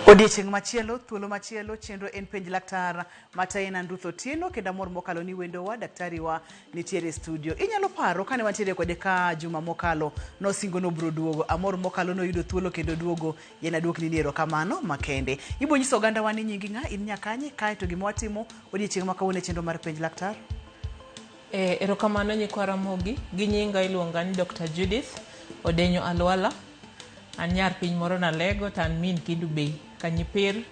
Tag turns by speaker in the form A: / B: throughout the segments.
A: Odiechieng' machielo, thuolo machielo, chenro en Penj Laktar matayi an Ruth Otieno kendo amor mokalo ni wendowa daktari wa nitiere e studio. Inyalo paro kane wantiere kode ka juma mokalo nosingo nobro duogo. Amor mokalo noyudo thuolo kendo duogo yien aduokni ni erokamano makende. Ibo nyiso oganda wa ni nyingi ng'a, in nyakanye, kae to gima watimo odiechieng' ma kawuono e chenro mar Penj Laktar.
B: Erokamano nyikwa Ramogi, gi nyinga iluonga ni Dr. Judith Odenyo Alwala. An nyar piny moro Nalego to an min Kendu Bay, Kanyipir.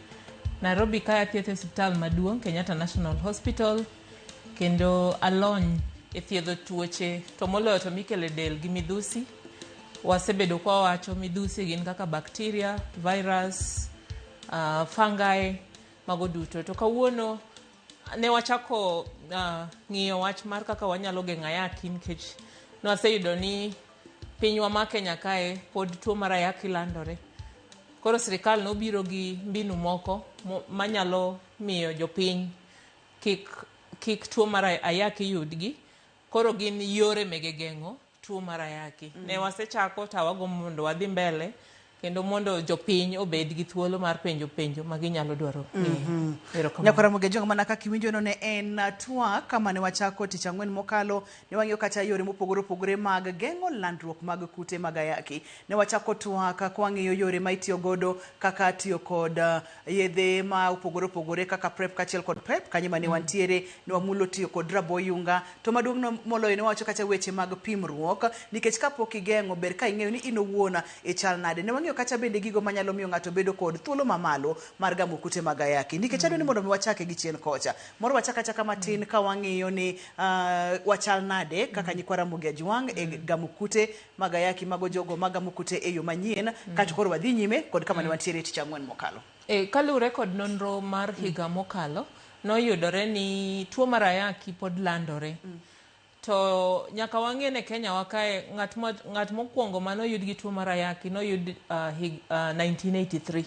B: Nairobi kae athietho e osiptal maduong' Kenyatta National Hospital kendo alony e thiedho tuoche to moloyo to mikelo e del gi midhusi. Wasebedo kwa wacho midhusi gin kaka bacteria, virus, fungi, mago duto. To kawuono ne wachako ng'iyo wach mar kaka wanyalo geng'o ayaki nikech nwaseyudo ni pinywa ma Kenya kae pod tuo mar ayaki landore. Koro sirikal nobiro gi mbinu moko manyalo miyo jopiny kik tuo mar ayaki yudgi. Koro gin yore mege geng'o tuo mar ayaki. Ne wasechako to wagombo mondo wadhi mbele kendo mondo jopiny obed gi thuolo mar penjo penjo ma ginyalo dwaro ng'eyo. Erokamano.
A: Nyakwar Ramogi Ajwang' mana kaka iwinjo no ne en twak kama ne wachako tich ang'wen mokalo ne wang'iyo kata yore mopogore opogore mag geng'o landruok mag kute mag ayaki. Ne wachako twak ka wang'iyo yore ma itiyo godo kaka tiyo kod yedhe ma opogore opogore kaka PrEP kaachiel kod PEP kanyo mane wantiere ne wamulo tiyo kod rabo oyunga to maduong' moloyo ne wawacho kata weche mag pimruok nikech kapok igeng'o ber ka ing'eyo ni in owuon ichal nade. Ne wang'iyo kata bende gigo manyalo miyo ng'ato bedo kod thuolo mamalo mar gamo kute mag ayaki. Nikech adwa ni mondo mi wachake gi chien kocha. Moro wachak achaka matin ka wang'iyo ni wachal nade kaka nyikwa Ramogi Ajwang' e gamo kute mag ayaki mago jogo magamo kute e yo manyien kato koro wadhi nyime kod kama ne wantiere tich ang'wen mokalo.
B: Kaluwore kod nonro mar higa mokalo, noyudore ni tuo mar ayaki pod landore. To nyaka wang'e ni Kenya wa kae ng'at mokwongo manoyud gi tuo mar ayaki noyud 1983.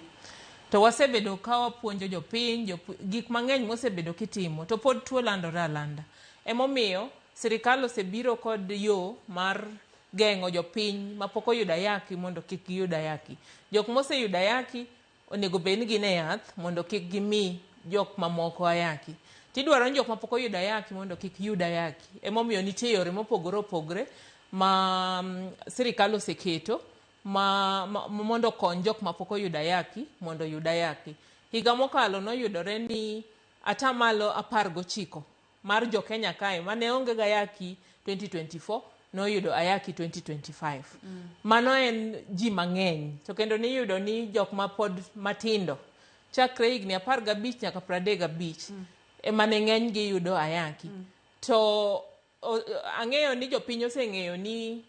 B: To wasebedo ka wapuonjo jopiny, gik mang'eny mosebedo kitimo to pod tuo landore alanda. Emomiyo sirikal osebiro kod yo mar geng'o jopiny mapok oyudo ayaki mondo kik giyud ayaki. Jok moseyudo ayaki onego bed ni gin e yath mondo kik gimi jok mamoko ayaki. Tidwaro ni jok mapok oyudo ayaki mondo kik yud ayaki. Emomiyo nitie yore mopogore opogore ma sirikal oseketo mondo okony jok mapok oyudo ayaki mondo oyud ayaki. Higa mokalo noyudore ni atamalo 19 mar jo Kenya kae mane onge gi ayaki 2024 noyudo ayaki 2025. Mano en ji mang'eny to kendo niyudo ni jok mapod matindo chakre higni 15 nyaka 35 ema ne ng'eny gi yudo ayaki. To ang'eyo ni jopiny oseng'eyo ni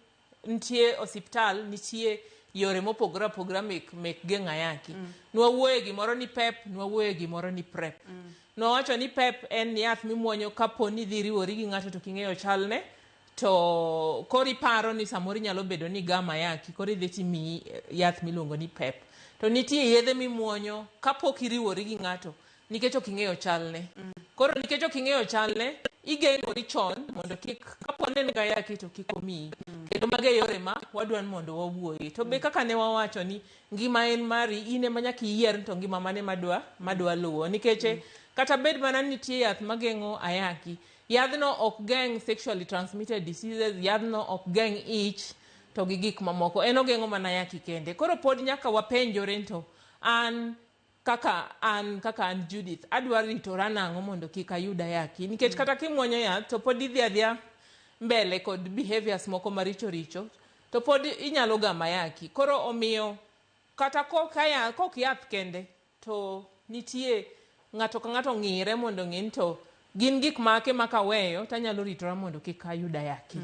B: nitie osiptal, nitie yore mopogore opogore mek geng'o ayaki. Nwawuoye gimoro ni PEP, nwawuoye gimoro ni PrEP. Nwawacho ni PEP en yath mimuonyo kapo ni idhi riwori gi ng'ato to ok ing'eyo chalne, to koro iparo ni samoro inyalo bedo ni igamo ayaki, koro idhi timiyi yath miluongo ni PEP. To nitie yedhe mimuonyo kapok iriwori gi ng'ato nikech ok ing'eyo chalne. Koro nikech ok ing'eyo chalne, igeng'ori chon mondo kik kapo ni en gi ayaki to kik omiyi. Kendo mago e yore ma wadwa ni mondo wawuoye. To be kaka ne wawacho ni ngima en mari, in ema nyaka iyier to ngima mane madwa luwo. Nikech kata bed mana ni nitie yath mageng'o ayaki, yadhno ok geng' sexually transmitted diseases, yadhno ok geng' ich to gi gik mamoko. En ogeng'o mana ayaki kende. Koro pod nyaka wapenjore to an kaka an Judith, adwa ritora nang'o mondo kik ayud ayaki. Nikech kata kimuonyo yath to pod idhi adhiya mbele kod behaviors moko maricho richo to pod inyalo gamo ayaki. Koro omiyo kata kok yath kende to nitie ng'ato ka ng'ato ng'ire mondo ong'e ni to gin gik make ma kaweyo tanyalo ritora mondo kik ayud ayaki.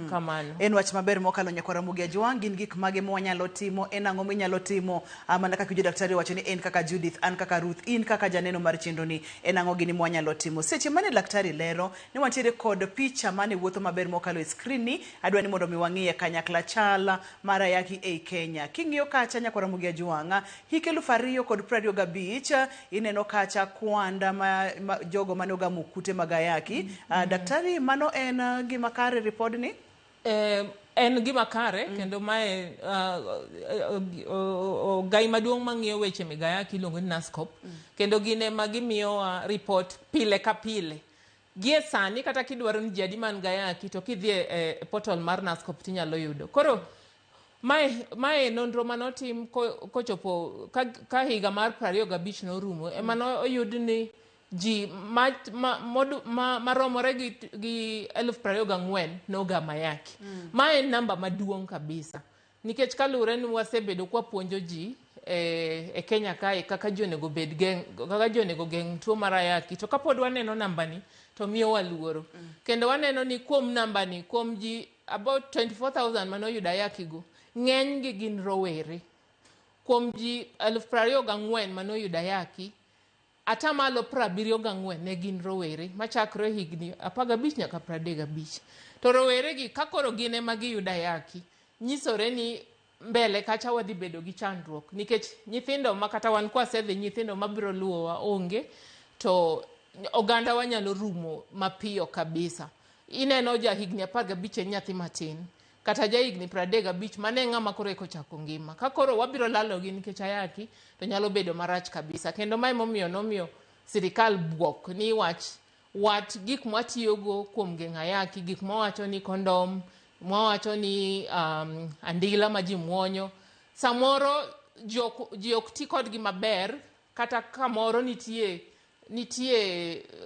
B: Kamano.
A: En wach maber mokalo nyakwar Ramogi Ajwang', gin gik mage ma wanyalo timo, en ang'o minyalo timo mana kaka winjo daktari owacho ni en kaka Judith, an kaka Ruth, in kaka janeno mar chenro ni, en ang'o gini mwanyalo timo. Seche mane daktari lero ni wantiere kod picha mane wuotho maber mokalo e screen ni, adwa ni mondo mi wang'iye kanyakla chal mar ayaki ei Kenya. King'iyo kacha nyakwar Ramogi Ajwang', hik 2025, ineno kacha kwanda ma jogo mane ogamo kute mag ayaki. Daktari, mano en gima kare ripodni?
B: En gima kare kendo mae ogai maduong' mang'iyo weche meg ayaki iluongo ni NASCOP kendo gin ema gimiyowa report pile ka pile. Gie sani kata kidwaro ni ji adi man gi ayaki to kidhi e portal mar NASCOP tinyalo yudo. Koro mae nonro manotim kochopo ka higa mar 25 norumo ema noyud ni ji maromore gi 24,000 nogamo ayaki. Ma en namba maduong' kabisa nikech kaluwore ni wasebedo kwapuonjo ji e Kenya kae kaka ji onego bed geng, kaka ji onego geng' tuo mar ayaki to kapod waneno namba ni to miyowa luoro. Kendo waneno ni kuom namba ni kuom ji about 24,000 manoyudo ayaki go ng'eny gi gin rowere. Kuom ji 24,000 manoyudo ayaki 74% ne gin rowere machakre higni 15 nyaka 35. To rowere gi ka koro gin ema giyudo ayaki nyisore ni mbele kacha wadhi bedo gi chandruok nikech nyithindo ma kata wan kwasedhi nyithindo mabiro luwowa onge to oganda wa nyalo rumo mapiyo kabisa. Ineno ja higni 15 en nyathi matin kata ja higni 35 mane ng'ama koro eka ochako ngima. Ka koro wabiro lalogi nikech ayaki to nyalo bedo marach kabisa. Kendo mae momiyo nomiyo sirikal buok ni wach gik mwatiyogo kuom geng'o ayaki, gik mwawacho ni kondom, mwawacho ni andila ma ji muonyo, samoro ji ok ti kodgi maber kata kamoro nitie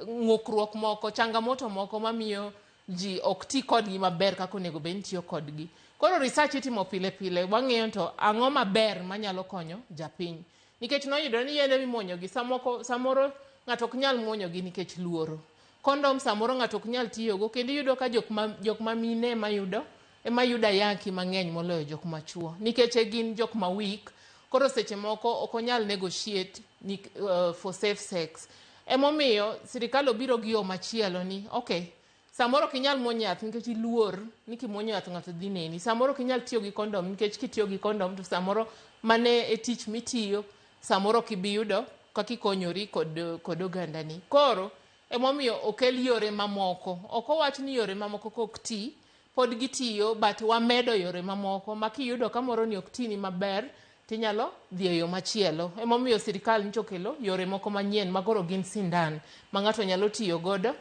B: ng'ukruok moko, changamoto moko mamiyo ji ok ti kodgi maber kaka onego bed ni tiyo kodgi. Koro research itimo pile pile, wang'iyo to ang'o maber manyalo konyo japiny. Nikech noyudore ni yedhe mimuonyogi samoro ng'ato ok nyal muonyogi nikech luoro. Kondom samoro ng'ato ok nyal tiyogo kendo iyudo ka jok ma mine ema yudo ayaki mang'eny moloyo jok machuo. Nikech e gin jok ma weak, koro seche moko ok onyal negotiate for safe sex. Emomiyo sirikal obiro gi yo machielo ni okay, samoro ok inyal muonyo yath nikech iluor ni kimuonyo yath ng'ato dhi neni. Samoro ok inyal tiyo gi kondom nikech kitiyo gi kondom to samoro mane e tich mitiyo samoro ok ibi yudo kaka ikonyori kod ogandani. Koro emomiyo okel yore mamoko. Ok owach ni yore mamoko kok ti, pod gitiyo but wamedo yore mamoko ma kiyudo ka moro ni ok tini maber tinyalo dhi e yo machielo. Emomiyo sirikal nyocha okelo yore moko manyien ma koro gin sindan ma ng'ato nyalo tiyo godo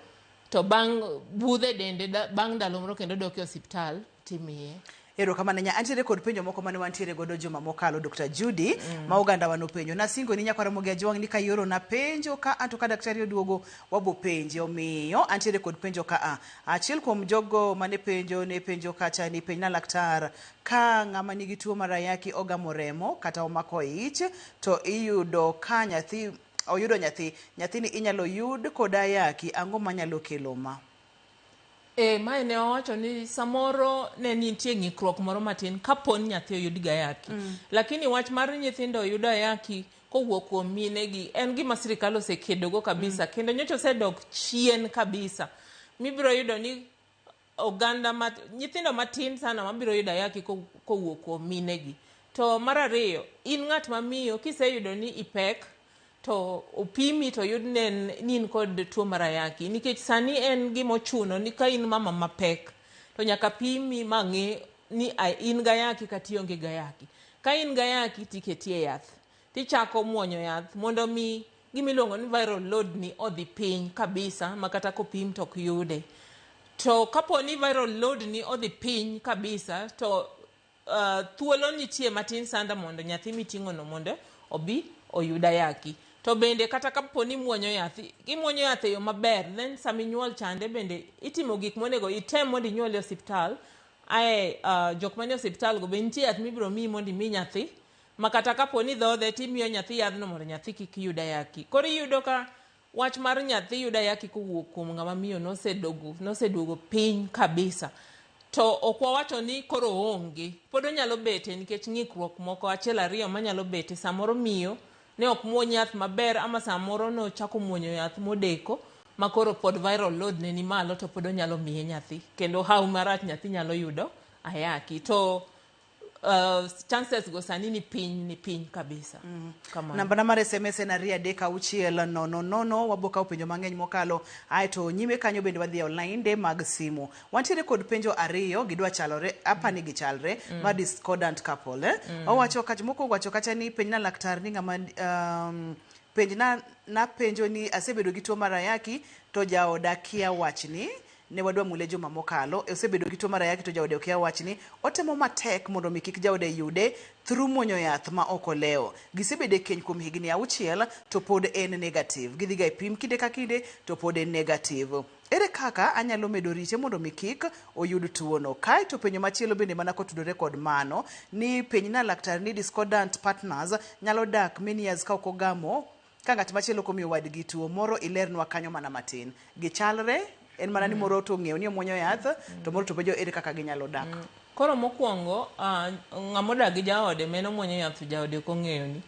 B: to bang' budhe dende bang' ndalo moro kendo dok e osiptal timiye.
A: Erokamano nya antiere kod penjo moko mane wantiere godo juma mokalo Dr. Judy ma oganda wa nopenjo. Nasingo ni nyakwara Ramogi Ajwang' ni ka iorona penjo ka anto ka daktari oduogo wabo penje. Omiyo antiere kod penjo ka a. Achiel kuom jogo mane penjo ne penjo kacha ni penjna laktar ka ng'ama nigi tuo mar ayaki ogamo remo kata omako ich to iyudo ka nyathi oyudo nyathi nyathini inyalo yud kod ayaki ang'o manyalo kelo ma?
B: Mae ne owacho ni samoro ne nitie ng'ikruok moro matin kapo ni nyathi oyud gi ayaki. Lakini wach mar nyithindo yudo ayaki kowuok kuom minegi en gima sirikal osekedogo kabisa kendo nyocha osedok chien kabisa. Mibiro yudo ni oganda nyithindo matin sana mabiro yudo ayaki kowuok kuom minegi. To mar ariyo, in ng'at mamiyo kiseyudo ni ipek to opimi to oyud ni in kod tuo mar ayaki nikech sani en gima ochuno ni ka in mama mapek to nyaka pimi ma ng'e ni in gi ayaki kata ionge gi ayaki. Ka in gi ayaki tiketi e yath tichako muonyo yath mondo mi gima iluongo ni viral load ni odhi piny kabisa ma kata kopim to ok yude. To kapo ni viral load ni odhi piny kabisa to thuolo nitie matin sana mondo nyathi miting'o no mondo obi oyud ayaki. To bende kata kapo ni imuonyo yath, imuonyo yath e yo maber, then sama inyuol chande bende itimo gik monego item mondo inyuol e osiptal. Ae jok manie osiptal go be nitie yath mibiro miyi mondo imi nyathi ma kata kapo ni dhodhe timiyo nyathi yadhno mondo nyathi kik yud ayaki. Koro iyudo ka wach mar nyathi yudo ayaki kowuok kuom ng'ama miyo noseduogo piny kabisa. To ok wawacho ni koro oonge, pod onyalo bete nikech ng'ikruok moko achiel ariyo manyalo bete. Samoro miyo ne ok muony yath maber ama samoro nochako muonyo yath modeko ma koro pod viral load ne ni malo to pod onyalo miye nyathi. Kendo hawi marach nyathi nyalo yudo ayaki. To Chances go sani ni piny, ni piny kabisa. Kamano.
A: Namba na mar SMS en 236 000. Wabo kawo penjo mang'eny mokalo, aeto nyime kanyo bende wadhi e online de mag simu. Wantiere kod penjo ariyo, gidwa chalore, apani gichalre, mar discordant couple, eh? Owacho kacha, moko wacho kacha ni penj na laktar ni ng'ama penj na napenjo ni asebedo gi tuo mar ayaki to jaoda kia wachni. Ne wadwa mule juma mokalo. Osebedo gi tuo mar ayaki to jaode okia wachni. Otemo matek mondo mi kik jaode yude through muonyo yath ma ok olewo. Gisebedo e keny kuom higni 6 to pod en negative. Gidhi ga e pim kinde ka kinde to pod en negative. Ere kaka anyalo medo rite mondo mi kik oyud tuono? Kaeto penjo machielo bende mana kotudore kod mano ni penj na laktar ni discordant partners nyalo dak many years ka ok ogamo ka ng'at machielo ok omiyo wadgi tuo moro. Ilernwa kanyo mana matin. Gichalre, en mana ni moro to ong'eyo ni omuonyo yath to moro to penjo ere kaka ginyalo dak.
B: Koro mokwongo, ng'ama odak gi jaode ma en omuonyo yath to jaode ok ong'eyo ni.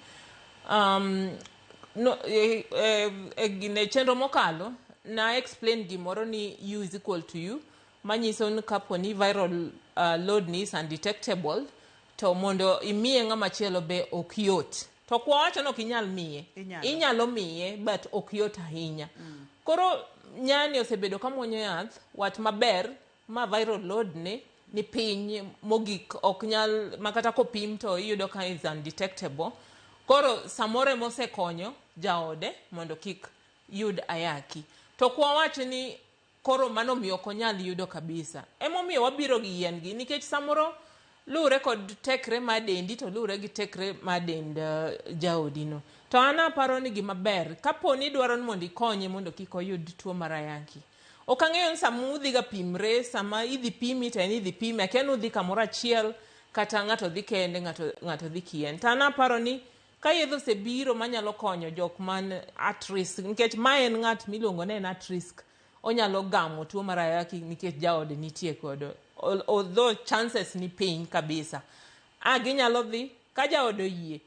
B: No, e chenro mokalo, na explain gimoro ni U is equal to U, manyiso ni kapo ni viral load ni is undetectable, to mondo imiye ng'ama chielo be ok yot. To ok wawacho ni ok inyal miye.
A: Inyalo.
B: Inyalo miye, but ok yot ahinya. Koro nyani osebedo ka muonyo yath, wat maber ma viral load ne ni piny mogik, ok nyal makata kopim to iyudo ka is undetectable. Koro samoro emosekonyo jaode mondo kik yud ayaki. To ok wawach ni koro mano miyo ok onyal yudo kabisa. Emomiyo wabiro gi yien gi, nikech samoro luwre kod tekre mar dendi to luwre gi tekre mar dend jaodi no. To an aparo ni gima ber, kapo ni idwaro ni mondo ikonye mondo kik oyud tuo mar ayaki. Ok ang'eyo ni sama udhi ga pimre, sama idhi pimi to en idhi pime, akia ni udhi kamoro achiel kata ng'ato dhi kende, ng'ato dhi kien. To an aparo ni ka yedhe osebiro manyalo konyo jok man at risk, nikech ma en ng'at miluongo ni en at risk, onyalo gamo tuo mar ayaki nikech jaode nitie godo. Although chances ni piny kabisa. Ginyalo dhi, ka jaode oyie,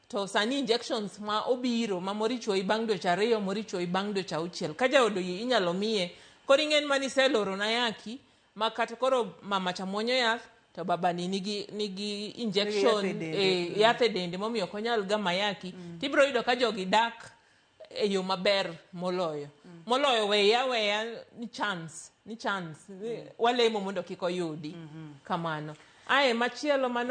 B: to sani injections ma obiro ma moro ichuoyi bang' dweche 2, moro ichuoyi bang' dweche 6. Ka jaode oyie inyalo miye. Koro ing'e ni mani iseloro na ayaki, ma kata koro mama cha muonyo yath, to babani nigi injection,
A: Nigi yath e dende.
B: Yath e dende momiyo ok onyal gamo ayaki. Tibiro yudo ka jogi dak e yo maber moloyo. Moloyo weye aweya ni chance, ni chance, ni walemo mondo kik oyudi. Kamano. Ae machielo mane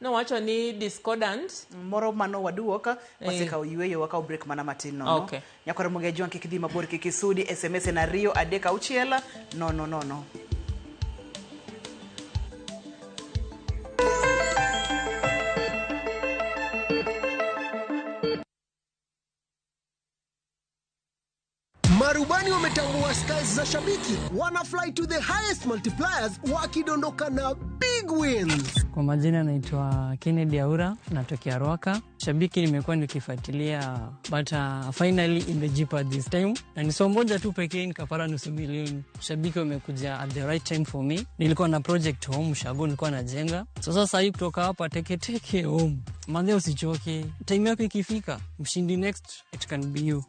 B: nowacho ni discordant.
A: Moro mano waduok wasekawo yueyo, wakawo break mana matin nono. Nyakwar Ramogi Ajwang', kik idhi mabor, kik isudi. SMS en 236 000.
C: Marubani wametambua styles za shabiki, wana fly to the highest multipliers wakidondoka na big wins.
D: Kwa majina naitwa Kennedy Aura, natokea Ruaka. Shabiki nimekuwa nikifuatilia, but finally imejipa this time, na ni somo moja tu pekee nikapata nusu milioni. Shabiki wamekuja at the right time for me. Nilikuwa na project home ushago, nilikuwa najenga. So sasa hii kutoka hapa teketeke home. Manze usichoke, time yako ikifika, mshindi next it can be you.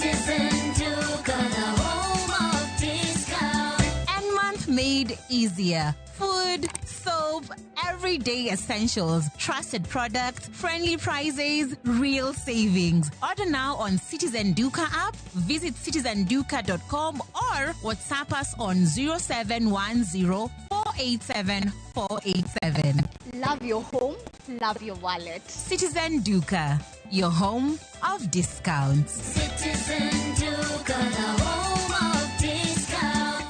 E: Citizen Duka, the home of discount.
F: And month made easier. Food, soap, everyday essentials, trusted products, friendly prices, real savings. Order now on Citizen Duka app, visit citizenduka.com or WhatsApp us on 0710 487 487.
G: Love your home, love your wallet.
F: Citizen Duka, your home of discounts.
E: Citizen Duka, the home of discount.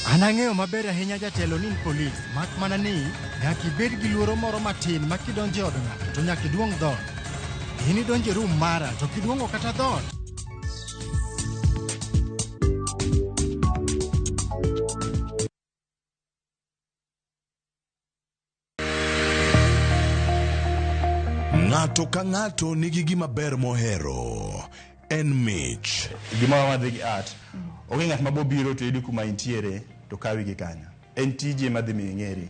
H: An ang'eyo maber ahinya jatelo ni in polis, mak mana ni nyaka ibed gi luoro moro matin ma kidonjo e od ng'ato to nyaka iduong' dhoot. In idonjo e room mara to ok iduong'o kata dhoot.
I: Ng'ato ka ng'ato nigi gima ber mohero. En mich.
J: Gimoro madhi gi art onge ng'at ma bobiro to yudi kuma intiere to kawi gi kanyo en tiji ema dhi miyo ing'eri.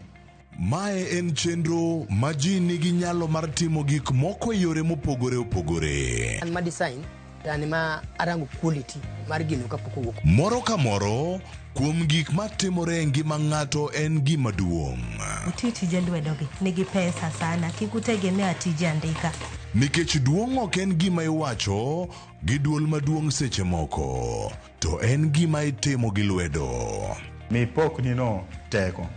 I: Mae en chenro ma ji nigi nyalo mar timo gik moko e yore mopogore opogore.
J: An ma design to an ema arango quality mar gino kapok owuok.
I: Moro ka moro kuom gik matimore e ngima ng'ato en gima duong'.
K: Uti tije lwedogi nigi pesa sana kik utegemea tije andika.
I: Nikech duong' ok en gima iwacho gi duol maduong' seche moko, to en gima itimo gi lwedo.
L: Mi pokni no teko.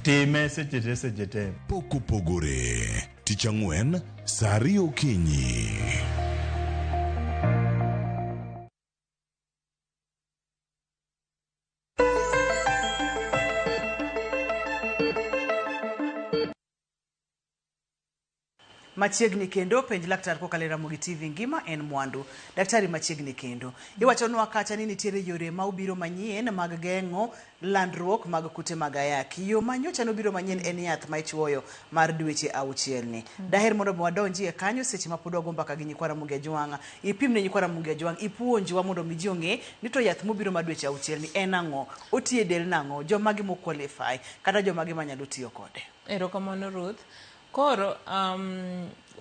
L: Time seche te seche te.
I: Pok opogore. Tich ang'wen, saa ariyo okinyi.
A: Machiegni kendo penj laktar kokalo e Ramogi TV ngima en mwandu. Daktari machiegni kendo. Iwachonwa kacha ni nitiere yore ma obiro manyien mag geng'o landruok mag kute mag ayaki. Yo ma nyocha nobiro manyien en yath ma ichuoyo mar dweche auchiel ni. Daher mondo mi wadonjie kanyo seche ma pod wago mbaka gi nyikwa Ramogi Ajwang'. Ipim ne nyikwa Ramogi Ajwang', ipuonjwa mondo mi ji ong'e ni to yath mobiro mar dweche auchiel ni en ang'o, otiyo e del nang'o, jomage mo qualify kata jomage manyalo tiyo kode.
B: Erokamano Ruth. Koro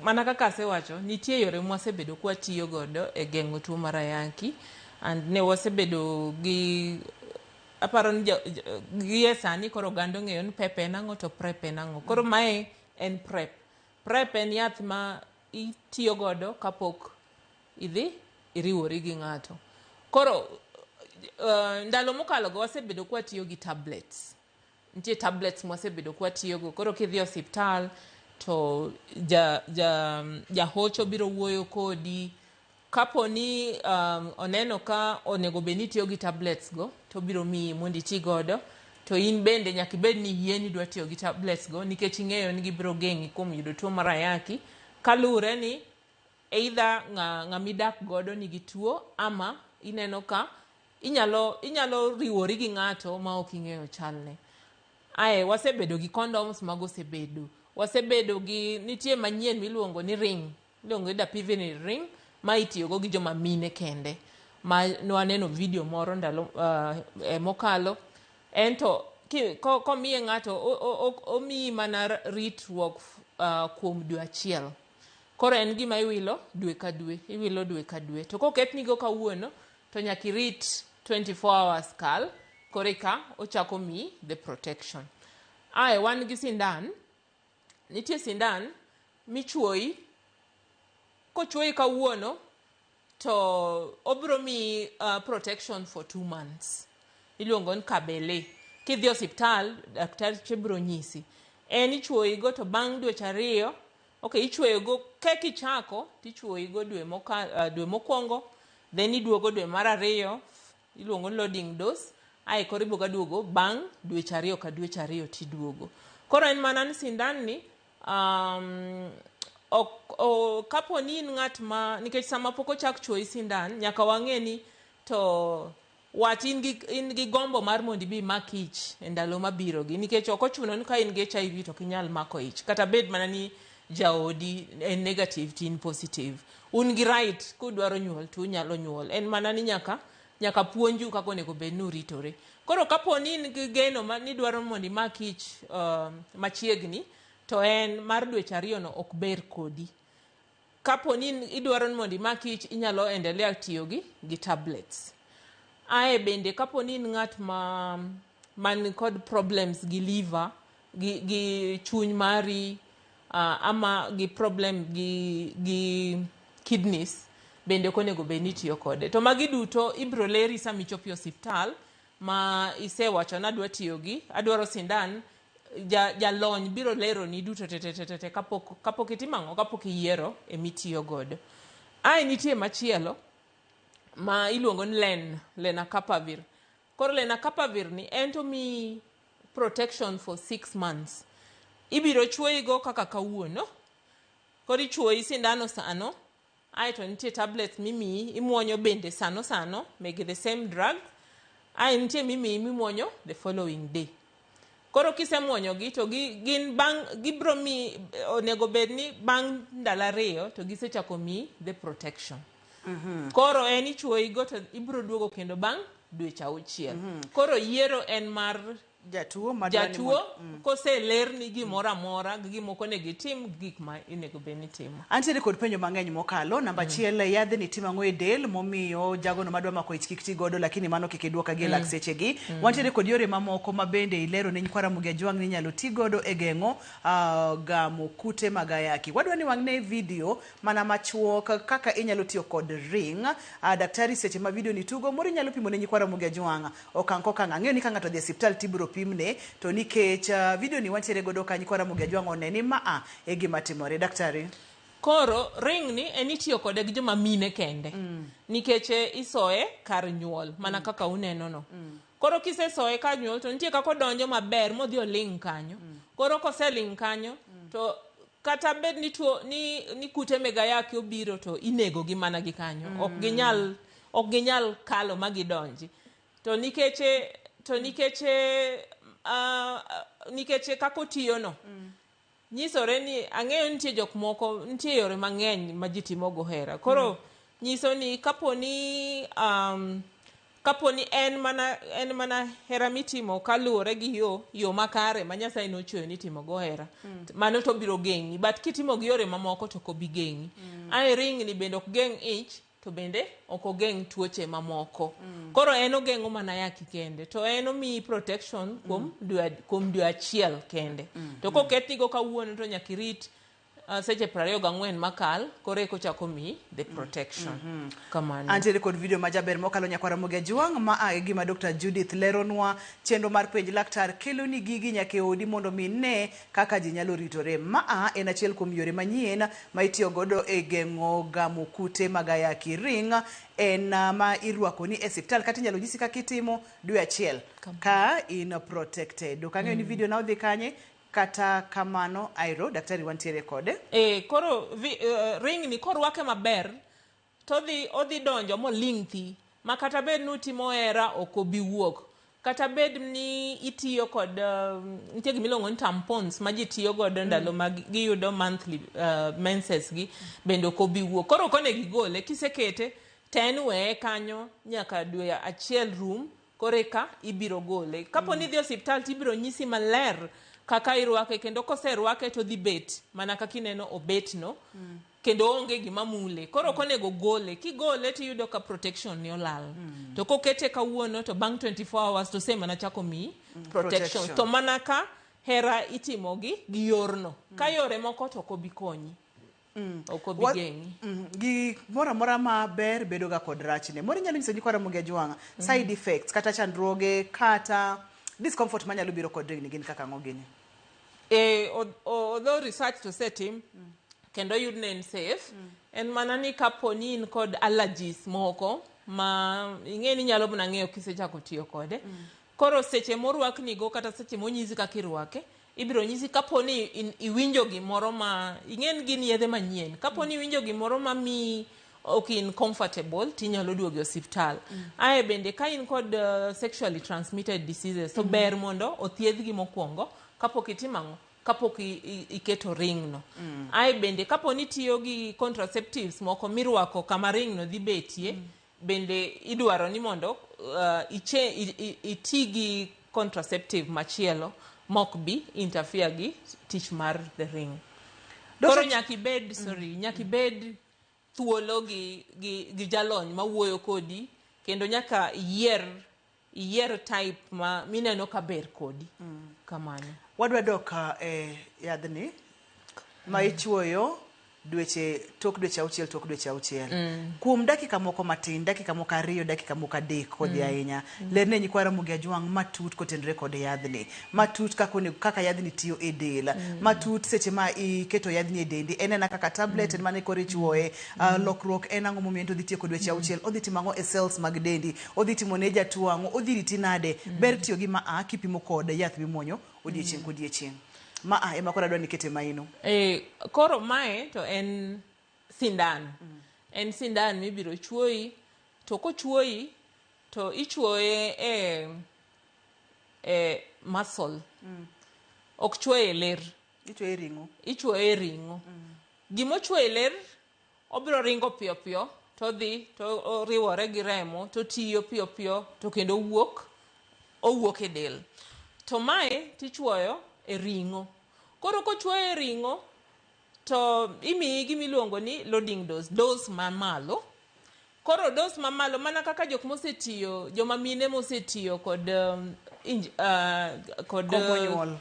B: mana kaka asewacho, nitie yore mwasebedo kwatiyo godo e geng'o tuo mar ayaki and ne wasebedo gi aparo ni gie sani koro oganda ong'eyo ni PEP en ang'o to PrEP en ang'o. Koro mae en PrEP. PrEP en yath ma itiyo godo kapok idhi iriwori gi ng'ato. Koro ndalo mokalo go wasebedo kwatiyo gi tablets. Nitie tablets mwasebedo kwatiyogo. Koro kidhi e osiptal to jahocho biro wuoyo kodi. Kapo ni oneno ka onego bed ni itiyo gi tablets go, to obiro miyi mondo iti godo. To in bende nyaka ibed ni iyie ni idwa tiyo gi tablets go nikech ing'eyo ni gibiro geng'i kuom yudo tuo mar ayaki. Kaluwore ni either ng'ama idak godo nigi tuo ama ineno ka inyalo riwori gi ng'ato ma ok ing'eyo chalne. Ae wasebedo gi condoms mago osebedo. Wasebedo gi nitie manyien miluongo ni ring, iluongo ni dapivirine ring ma itiyogo gi joma mine kende. Ma nwaneno video moro ndalo mokalo. Ento komiye ng'ato omiyi mana ritruok kuom dwe achiel. Koro en gima iwilo dwe ka dwe, iwilo dwe ka dwe. To koketnigo kawuono to nyaka irit 24 hours kal koreka ochako miyi the protection. Ae wan gi sindan. Nitie sindan michuoyi. Kochuoyi kawuono to obiro miyi protection for 2 months. Iluongo ni kabele. Kidhi osiptal, daktar biro nyisi. En ichuoyi go to bang' dweche ariyo, okay, ichuoyo go kichako tichuoyi go dwe mokwongo, then iduogo dwe mar ariyo, iluongo ni loading dose, ae koro iboga duogo bang' dweche ariyo ka dweche ariyo tiduogo. Koro en mana ni sindan ni kapo ni in ng'at ma nikech sama pok ochak chuoyi sindan nyaka wang'e ni to wat in gi gombo mar mondo ibi imak ich e ndalo mabiro gi nikech ok ochuno ni ka in gi HIV to ok inyal mako ich kata bed mana ni jaodi en negative to in positive. Un gi right kudwaro nyuol to unyalo nyuol. En mana ni nyaka puonju kaka onego bed ni uritore. Koro kapo ni in gi geno ni idwaro mondo imak ich machiegni to en mar dweche ariyo no ok ber kodi. Kapo ni idwaro ni mondo imak ich inyalo endelea tiyo gi tablets. Ae bende kapo ni in ng'at ma man kod problems gi liver, gi chuny mari, ama gi problem gi kidneys, bende ok onego bed ni itiyo kode. To magi duto ibiro leri sama ichopo e osiptal ma isewacho ni adwa tiyo gi, adwaro sindan, jalony biro leroni duto te kapok itimo ang'o, kapok iyiero emitiyo godo. Ae nitie machielo ma iluongo ni lenacapavir. Koro lenacapavir ni en to miyi protection for 6 months. Ibiro chuoyi go kaka kawuono. Koro ichuoyi sindano sano, aeto nitie tablets mimiyi imuonyo bende sano sano meg the same drug. Ae nitie mimiyi mimuonyo the following day. Koro kisemuonyogi to gin bang' gibiro miyi onego bed ni bang' ndalo ariyo to gisechako miyi the protection. Koro en ichuoyi go to ibiro duogo kendo bang' dweche auchiel. Koro yiero en mar
A: Jatuo ma dwa ni
B: Jatuo
A: mondo-
B: koselerni gimoro amora gi gima ok onego itim gi gik ma onego bed ni itimo.
A: Antiere kod penjo mang'eny mokalo. Namba achiel, yadhni timo ang'o e del momiyo jagono madwa mako ich kik ti godo, lakini mano kik iduoka gi e lak sechegi. Wantiere kod yore mamoko ma bende ilero ne nyikwa Ramogi Ajwang' ni inyalo ti godo e geng'o gamo kute mag ayaki. Wadwa ni wang'e video mana machuok kaka inyalo tiyo kod ring. Daktari, seche ma video ni tugo, moro inyalo pimo ne nyikwa Ramogi Ajwang' okang' kokang'. Ang'eyo ni ka ng'ato odhi e osiptal tibiro pimne, to nikech video ni wantiere godo ka nyikwa Ramogi Ajwang' one ni maa e gima timore. Daktari.
B: Koro ring ni en itiyo kode gi joma mine kende. Nikech isoye kar nyuol mana kaka uneno no. Koro kisesoye kar nyuol to nitie kaka odonjo maber modhi oling' kanyo. Koro koseling' kanyo to kata bed ni tuo ni kute meg ayaki obiro to inego gi mana gi kanyo. Ok ginyal kalo ma gidonji. To nikech kaka otiyo no. Nyisore ni ang'eyo nitie jok moko, nitie yore mang'eny ma ji timogo hera. Koro nyiso ni kaponi en mana hera mitimo kaluwore gi yo makare ma Nyasaye nochweyo ni itimogo hera. Mano to biro geng'i. But kitimo gi yore mamoko to ok obi geng'i. Ae ring ni bende ok geng' ich, to bende ok ogeng' tuoche mamoko. Koro en ogeng'o mana ayaki kende. To en omiyi protection kuom dwe achiel kende. To koketnigo kawuono to nyaka irit seche 24 makal, koro eka ochako miyi the protection. Kamano.
A: Antiere kod video majaber mokalo nyakwa Ramogi Ajwang' ma a e gima Dr. Judith leronwa chenro mar penj laktar kelo ni gigi nyaka e odi mondo mi ne kaka ji nyalo ritore. Maa en achiel kuom yore manyien ma itiyo godo e geng'o gamo kute mag ayaki. Ring en ma irwako ni e osiptal kata inyalo nyisi kaka itimo dwe achiel ka in protected. Ok ang'eyo ni video na odhi kanye. Kata kamano airo daktari wantiere kode.
B: Koro ring ni korwake maber to odhi donjo moling' thi ma kata bed ni utimo hera ok obi wuok. Kata bed ni itiyo kod nitie gima iluongo ni tampons ma ji tiyo godo ndalo ma giyudo monthly menses gi bende ok obi wuok. Koro ok onego igole, kisekete to en weye kanyo nyaka dwe achiel rum koreka ibiro gole. Kapo ni idhi e osiptal to ibiro nyisi maler kaka irwake, kendo koserwake to odhi bet mana kaka ineno obet no. Kendo onge gima mule. Koro ok onego gole. Kigole to iyudo ka protection ni olal. To kokete kawuono to bang' 24 hours to osemana chako miyi protection. To mana ka hera itimo gi yorno. Ka yore moko to ok obi konyi. Ok obi geng'i.
A: Gi moro amora maber bedo ga kod rachne. Moro inyalo nyiso nyikwa Ramogi Ajwang' side effects kata chandruoge kata discomfort manyalo biro kod ring ni gin kaka ang'o gini?
B: Although research to osetim kendo oyud ne en safe, en mana ni kapo ni in kod allergies moko ma ing'e ni inyalo mana ng'eyo kisechako tiyo kode. Koro seche morwaknigo kata seche monyisi kaka irwake, ibiro nyisi kapo ni iwinjo gimoro ma ing'e ni gin yedhe manyien. Kapo ni iwinjo gimoro ma miyi ok in comfortable, tinyalo duogo e osiptal. Ae bende ka in kod sexually transmitted diseases, to ber mondo othiedhgi mokwongo kapok itimo ang'o? Kapok iketo ring no. Ae bende kapo ni itiyo gi contraceptives moko mirwako kama ring no dhi betie, bende idwaro ni mondo iti gi contraceptive machielo mok bi interfere gi tich mar the ring. Koro nyaka ibed, nyaka ibed thuolo gi jalony mawuoyo kodi, kendo nyaka iyier type ma mineno ka ber kodi. Kamano.
A: Wadwa dok e yadhni ma ichuoyo dweche tok dweche auchiel tok dweche auchiel. Kuom dakika moko matin, dakika moko 2, dakika moko 3 kodhi ahinya. Lerne nyikwa Ramogi Ajwang' matut kotenore kod yadhni. Matut kaka onego kaka yadhni tiyo e del. Matut seche ma iketo yadhni e dendi, en ena kaka tablet en mana koro ichuoye. Lokruok en ang'o momiyo en to odhi tieko dweche auchiel, odhi timo ang'o e cells mag dendi, odhi timo ne jatuo ang'o, odhi riti nade. Ber tiyo gi maa kipimo kod yath mimuonyo odiechieng' kodiechieng'. Maa ema koro adwa ni ikete maino.
B: Koro mae to en sindan. En sindan mibiro chuoyi, to kochuoyi to ichuoye e muscle. Ok chuoye e ler.
A: Ichuoye e ring'o.
B: Ichuoye e ring'o. Gimochuoye e ler, obiro ringo piyo piyo, to odhi, to oriwore gi remo, to otiyo piyo piyo, to kendo owuok e del. To mae tichuoyo e ring'o. Koro kochuoye e ring'o to imiyi gimiluongo ni loading dose, dose mamalo. Koro dose mamalo mana kaka jok mosetiyo, joma mine mosetiyo kod kod
A: Komo nyuol.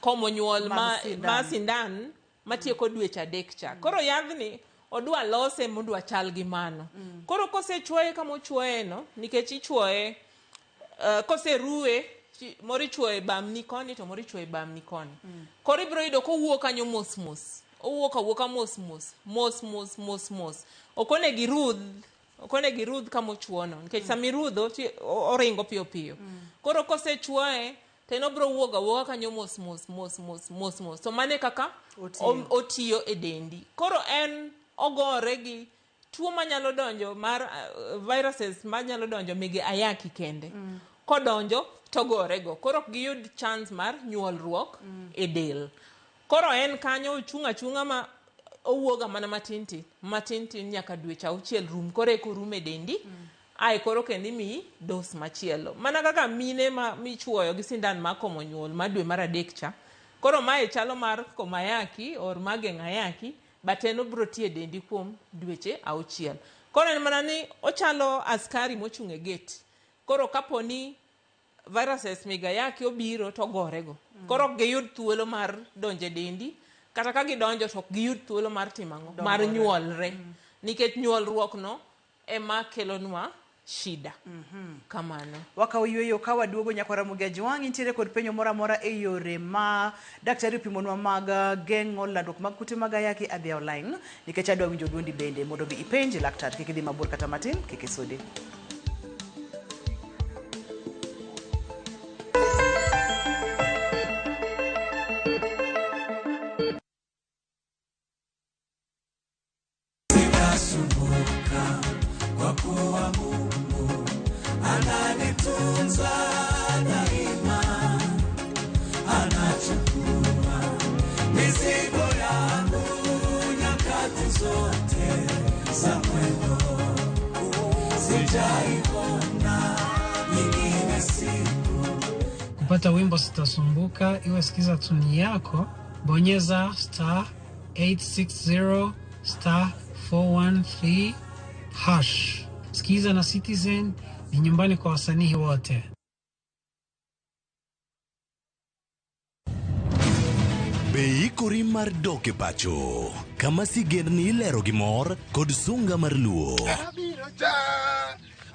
B: Komo nyuol
A: Mag sindan.
B: Ma sindan matieko dweche 3 cha. Koro yadhni odwa lose modwa chal gi mano. Koro kosechuoye kama ochuoye no, nikech ichuoye koseruwe, moro ichuoye bamni koni to moro ichuoye bamni koni. Koro ibiro yudo kowuok kanyo mos mos. Owuok awuoka mos mos, mos mos mos mos. Ok onego irudh, ok onego irudh kama ochuo no, nikech sama irudho ti oringo piyo piyo. Koro kosechuoye to en obiro wuok awuoka kanyo mos mos mos mos mos mos. To mano e kaka
A: Otiyo.
B: Otiyo e dendi. Koro en ogore gi tuo manyalo donjo mar viruses manyalo donjo mege ayaki kende. Kodonjo to gorego. Koro ok giyud chance mar nyuolruok e del. Koro en kanyo ochung' achung'a ma owuoga mana matin tin, matin tin nyaka dweche 6 rum. Koro eka orum e dendi. Ae koro kendo imiyi dose machielo. Mana kaka mine ma michuoyo gi sindan mar komo nyuol mar dwe mar 3 cha. Koro mae chalo mar komo ayaki or mar geng'o ayaki, but en obiro tiyo e dendi kuom dweche 6. Koro en mana ni ochalo askari mochung' e gate. Koro kapo ni viruses meg ayaki obiro to ogorego. Koro ok giyud thuolo mar donjo e dendi, kata ka gidonjo to ok giyud thuolo mar timo ang'o? Mar
A: Dongore.
B: nyuolre. Nikech nyuolruok no ema kelonwa shida. Kamano.
A: Wakawo yueyo ka waduogo nyakwa Ramogi Ajwang', intiere kod penjo moro amora e yore ma daktari opimonwa mag geng'o landruok mag kute mag ayaki adhi online nikech adwa winjo duondi bende mondo bi ipenj laktar, kik idhi mabor kata matin, kik isudi.
E: Sitasumbuka kwa kuwa Mungu ananitunza daima, anachukua mizigo yangu nyakati zote za mwendo. Sijaiona nyingine siku.
M: Kupata wimbo Sitasumbuka, iwe sikiza tuni yako, bonyeza star 860 star 413 hash. Sikiza na Citizen ni nyumbani kwa wasanii wote.
I: Be ikori mar dok e pacho kama sigendni ilero gi mor kod sunga mar Luo?
N: Abiro cha,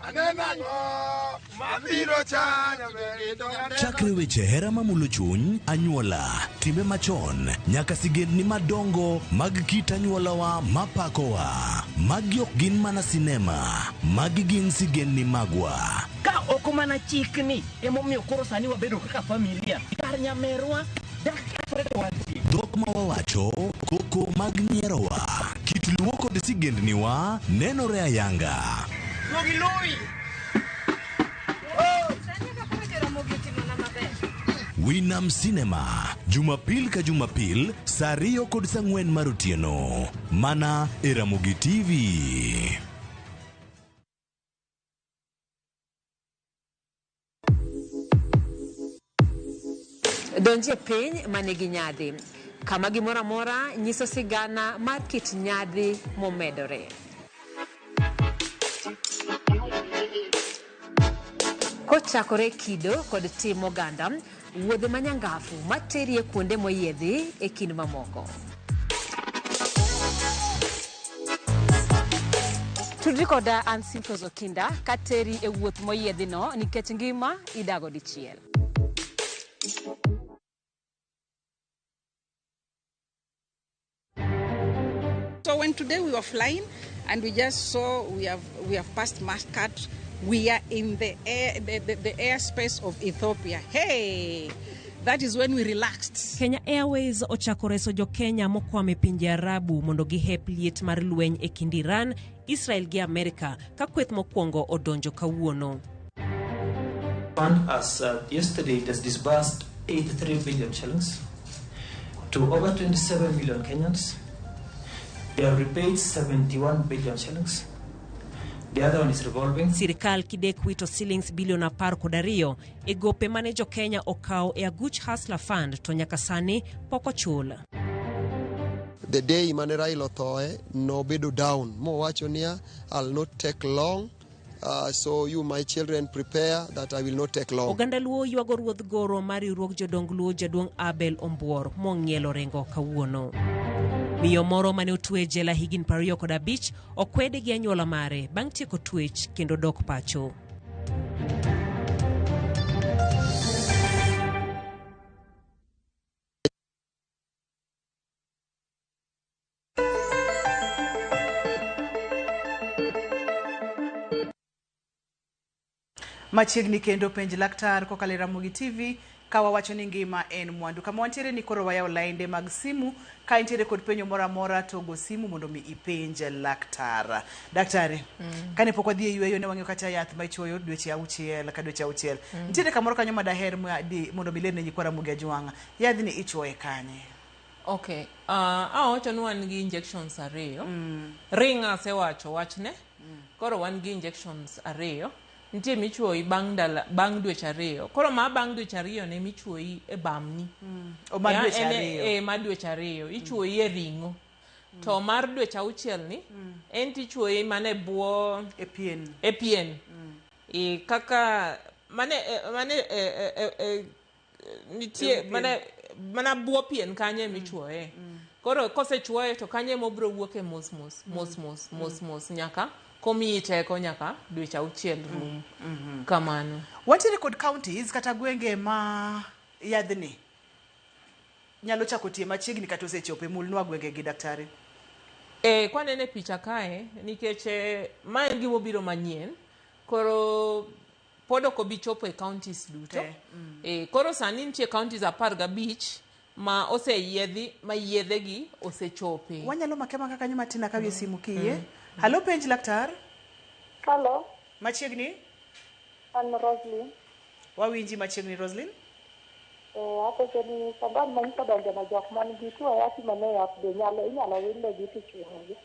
N: aneno ang'o, mabiro cha, nyaber to aneno.
I: Chakre weche hera mamulo chuny, anyuola, timbe machon, nyaka sigendni madongo mag kit anyuolawa mapakowa. Magi ok gin mana sinema, magi gin sigendni magwa.
O: Ka ok mana chikni emomiyo koro sani wabedo kaka familia. Kar nyamerwa dak kethre to wantie.
I: Dhok ma wawacho, koko mag nyierowa, kit luo kod sigendniwa nenore ayanga.
O: Duogi lui.
I: Winam Cinema, Jumapil ka Jumapil, saa 2 kod saa 4 mar otieno. Mana e Ramogi TV.
P: Donjie piny manigi nyadhi, kama gimoro amora nyiso sigana mar kit nyadhi momedore. Kochakore kido kod tim oganda, wuodhe manyangafu materi e kuonde moyiedhi e kind mamoko. Tudri koda an Simfros Okinda kateri e wuoth moyiedhi no nikech ngima idago dichiel.
Q: So when today we were flying and we just saw we have passed Muscat, we are in the air, the airspace of Ethiopia. Hey, that is when we relaxed.
R: Kenya Airways ochako reso jo Kenya mokwamo e pinje Arabu mondo gihep liet mar lweny e kind Iran, Israel gi Amerika ka kweth mokwongo odonjo kawuono.
S: Fund as yesterday it has disbursed 83 billion shillings to over 27 million Kenyans. They have repaid 71 billion shillings. The other one is revolving.
R: Sirikal kidek wito silings bilion 12 e gope mane jo-Kenya okawo e aguch Hustler Fund to nyaka sani pok ochul.
T: The day mane Raila othoe, nobedo down mowacho niya, I'll not take long. So you my children prepare that I will not take long.
R: Oganda Luo ywago ruodh goro mar riwruog jodong Luo jaduong' Abel Ombuor mong'ielo rengo kawuono. Miyo moro mane otwe e jela higni 25 okwede gi anyuola mare bang' tieko twech kendo dok pacho.
A: Machiegni kendo penj laktar kokalo e Ramogi TV ka wawacho ni ngima en mwandu. Kama wantiere ni koro wayawo lainde mag simu ka intiere kod penjo moro amora to go simu mondo mi ipenj laktar. Daktari, kane pok wadhi e yueyo ne wang'iyo kata yath ma ichuoyo dweche auchiel ka dweche auchiel. Nitiere kamoro kanyo ma daher mondo mi ler ne nyikwa Ramogi Ajwang'. Yadhni ichuoye kanye?
B: Okay. Awacho ni wan gi injections ariyo. Ring asewacho wachne. Koro wan gi injections ariyo. Nitie michuoyi bang' ndala bang' dweche ariyo. Koro ma bang' dweche ariyo ne michuoyi e bamni.
A: O mar
B: Ya,
A: dweche
B: en e-
A: ariyo.
B: E, mar dweche ariyo. Ichuoyi e ring'o. To mar dweche auchiel ni, en tichuoyi mana e bwo...
A: E pien.
B: E pien. E, kaka mane e, mane e, e, e, e, nitie
A: E pien.
B: mana bwo pien kanyo emichuoye. Koro kosechuoye to kanyo ema obiro wuoke mos mos, mos mos, mos mos nyaka komiyi teko nyaka dweche auchiel rum. Kamano.
A: Wantiere kod counties kata gwenge ma yadhni nyalo chako tiye machiegni kata osechopo. Mulnwa gwenge gi daktari.
B: E, kwanene picha kae, nikech ma en gima obiro manyien, koro pod ok obi chopo e counties duto.
A: Te,
B: E, koro sani nitie counties 15 ma oseyiedhi, ma yiedhegi osechope.
A: Wanyalo make maka kanyo matin akawie simu kiyie. Halo penj laktar.
U: Halo.
A: Machiegni.
U: An Roslyn.
A: Wawinji machiegni Roslyn.
U: Apenjo ni sandan ma nyiso donjo no jok man gi tuo ayaki mane yath be nyalo inyalo wilnegi tichuogi.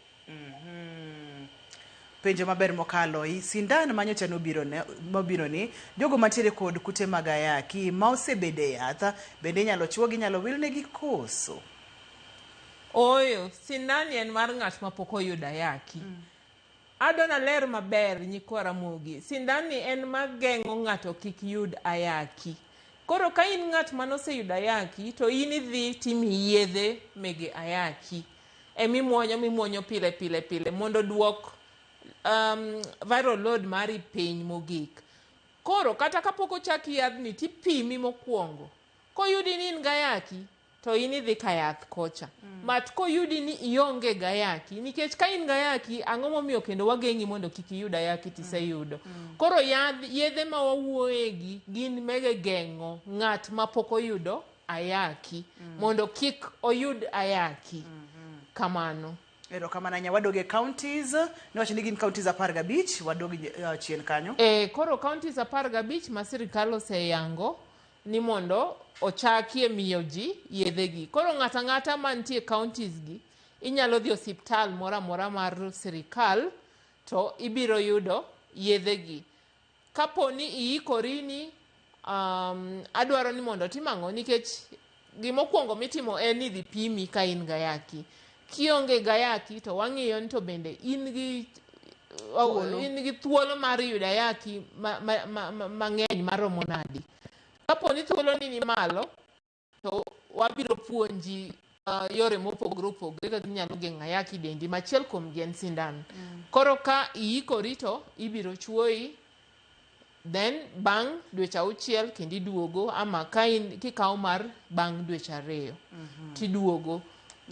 A: Penjo maber mokalo. Sindan manyocha nobiro ne mobiro ni jogo mantiere kod kute mag ayaki ma osebede e yath bende inyalo chuogi inyalo wilnegi koso?
B: Ooyo, sindan en mar ng'at ma pok oyudo ayaki. Adwa ler maber nyikwa Ramogi. Sindan ni en mageng'o ng'ato kik yud ayaki. Koro ka in ng'at manoseyudo ayaki, to in idhi timiyi yedhe mege ayaki. Emimuonyo mimuonyo pile pile pile mondo duok viral load mari piny mogik. Koro kata kapok ochak yadhni tipimi mokwongo. Koyudi ni in gayaki, to in idhi ka yath kocha. But koyudi ni ionge gayaki, nikech ka in gayaki, ang'o momiyo kendo wageng'i mondo kik iyud ayaki tiseyudo. Koro yedhe ma wawuoyegi gin mege geng'o ng'at ma pok oyudo ayaki, mondo kik oyud ayaki. Kamano.
A: Erokamano ahinya. Wadog e counties, niwacho ni gin counties 15, wadog chien kanyo.
B: E, koro counties 15 ma sirikal oseyango ni mondo ochakie miyo ji yedhegi. Koro ng'ato ang'ata mantie counties gi, inyalo dhi osiptal moro amora mar sirikal to ibiro yudo yedhegi. Kapo ni iikori ni adwaro ni mondo otim ang'o, nikech gimokwongo mitimo en ni idhi pimi ka in gayaki. Kionge gayaki to wang'iyo ni to bende in gi thuolo mar yudo ayaki mang'eny maromo nadi. Kapo ni thuolo ni ni malo, to wabiro puonji yore mopogore opogore kaka inyalo geng'o ayaki dendi. Machiel kuom gi en sindan. Koro ka iikori to ibiro chuoyi, then bang' dweche auchiel kendo iduogo, ama ka in kikawo mar bang' dweche ariyo tiduogo.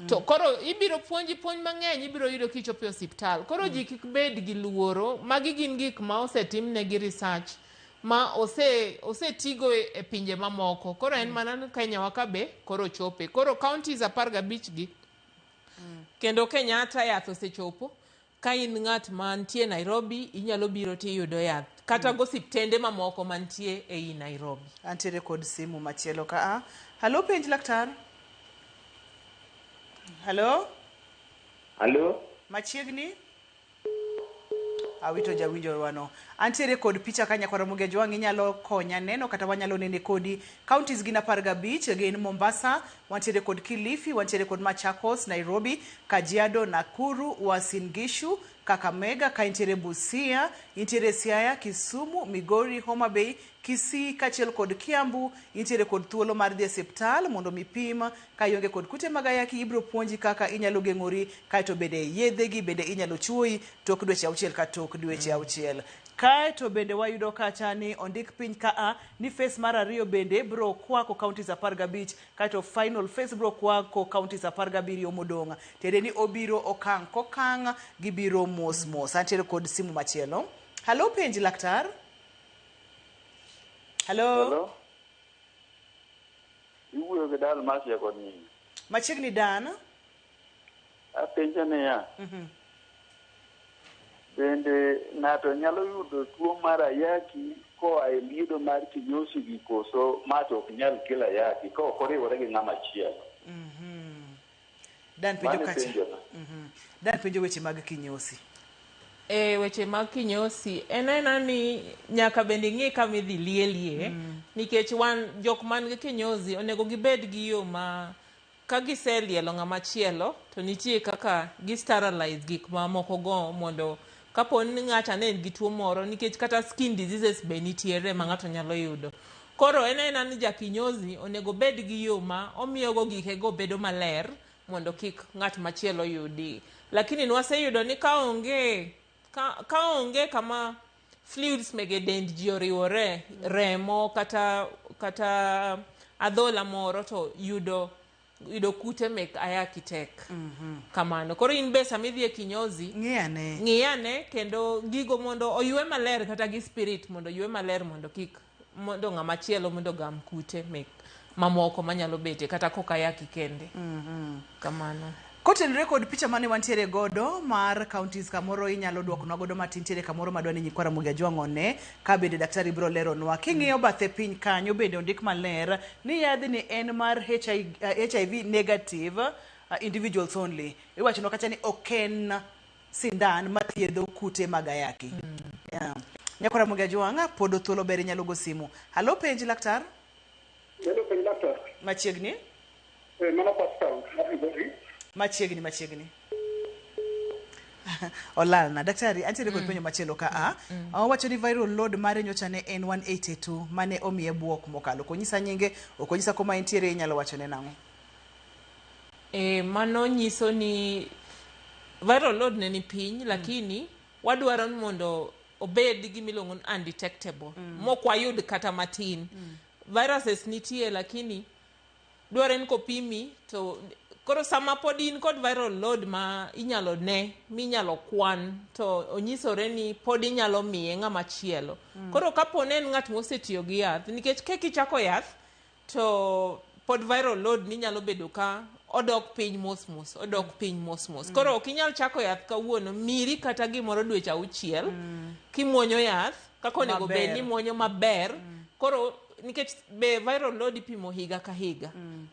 B: To koro ibiro puonji puonj mang'eny, ibiro yudo kichopo e osiptal. Koro ji kik bed gi luoro. Magi gin gik ma osetimnegi research ma osetigo e pinje mamoko. Koro en mana ni Kenya wa ka be koro chope. Koro counties 15 gi kendo Kenyatta yath osechopo. Ka in ng'at mantie Nairobi, inyalo biro tiyudo yath. Kata go osiptende mamoko mantie ei Nairobi.
A: Antiere kod simu machielo ka a. Halo penj laktar. Halo?
V: Halo?
A: Machiegni? Awito jawinjo wano. Antiere kod picha ka nyakwar Ramogi Ajwang' inyalo konya neno kata wanyalo nene kodi. Counties gin 15 gin Mombasa, wantiere kod Kilifi, wantiere kod Machakos, Nairobi, Kajiado, Nakuru, Uasin Gishu, Kakamega, ka intiere Busia, intiere Siaya, Kisumu, Migori, Homa Bay, Kisii kaachiel kod Kiambu, intiere kod thuolo mar dhi e osiptal mondo mi pim ka ionge kod kute mag ayaki. Ibiro puonji kaka inyalo geng'ori, kaeto bende yedhegi bende inyalo chuoyi tok dweche 6 ka tok dweche 6. Kaeto bende wayudo kacha ni ondik piny kaa ni phase mar 2 bende biro kwako counties 15, kaeto final phase biro kwako counties 17 modong'. Tiende ni obiro okang' kokang' gibiro mos mos. Antiere kod simu machielo. Halo, penj laktar. Halo.
C: Hello. Iwuoyo gi Dan Masia kod nyingi.
A: Machiegni Dan.
C: Apenjo niya, bende ng'ato nyalo yudo tuo mar ayaki koa e liedo mar kinyosi gi koso mach ok nyal kelo ayaki ka ok oriwore gi ng'ama chielo?
A: Dan penjo
C: Mano e
A: kacha.
C: penjona.
A: Dan penjo weche mag kinyosi.
B: E weche mag kinyosi en aena ni nyaka bende ing'i kama idhi lielie, nikech wan jok man gi kinyozi onego gibed gi yo ma ka giselielo ng'ama chielo to nitie kaka gi sterilize gik mamoko go, mondo kapo ni ng'acha ne en gi tuo moro, nikech kata skin diseases be nitiere ma ng'ato nyalo yudo. Koro en aena ni jakinyozi onego bed gi yo ma omiyogo gikego bedo maler mondo kik ng'at machielo yudi. Lakini nwaseyudo ni kaonge ka kama fluids mege dend ji oriwore, remo kata adhola moro, to yudo kute mek ayaki tek. Kamano. Koro in be sama idhi e kinyozi,
A: ng'iyane.
B: Ng'iyane kendo gigo mondo oywe maler, kata gi spirit mondo oywe maler, mondo kik mondo ng'ama chielo mondo gam kute mek mamoko manyalo bete kata kok ayaki kende. Kamano.
A: Kotenore kod picha mane wantiere godo mar counties, kamoro inyalo duoknwa godo matin, nitiere kamoro madwa ni nyikwa Ramogi Ajwang' one ka bende daktari biro leronwa. King'iyo bathe piny kanyo bende ondik maler ni yadhni en mar HIV negative individuals only. Iwachonwa kacha ni ok en sindan mathiedho kute mag ayaki. Yeah. Nyakwa Ramogi Ajwang' pod thuolo ber inyalo go simu. Halo, penj laktar.
V: Hello, penj laktar.
A: Machiegni.
V: Mano Pascal, mar Migori.
A: Machiegni. Olalna. Daktari, antiere kod penjo machielo ka a. Owacho ni viral load mare nyocha ne en 182 mane omiye buok mokalo. Ok onyisa nyinge, ok onyisa kuma entiere, inyalo wachone nang'o?
B: Mano nyiso ni viral load ne ni piny, lakini wadwaro ni mondo obed gimiluongo ni undetectable. Mok wayud kata matin. Viruses nitie, lakini dware ni kopimi to koro sama pod in kod viral load ma inyalo ne, minyalo kwan, to onyisore ni pod inyalo miye ng'ama chielo. Koro kapo ne en ng'at mosetiyo gi yath, nikech kichako yath to pod viral load ni nyalo bedo ka odok piny mos mos, odok piny mos mos. Koro ok inyal chako yath kawuono, miri kata gimoro dweche 6, kimuonyo yath kaka onego bed ni muonyo maber. Koro nikech be viral load ipimo higa ka higa.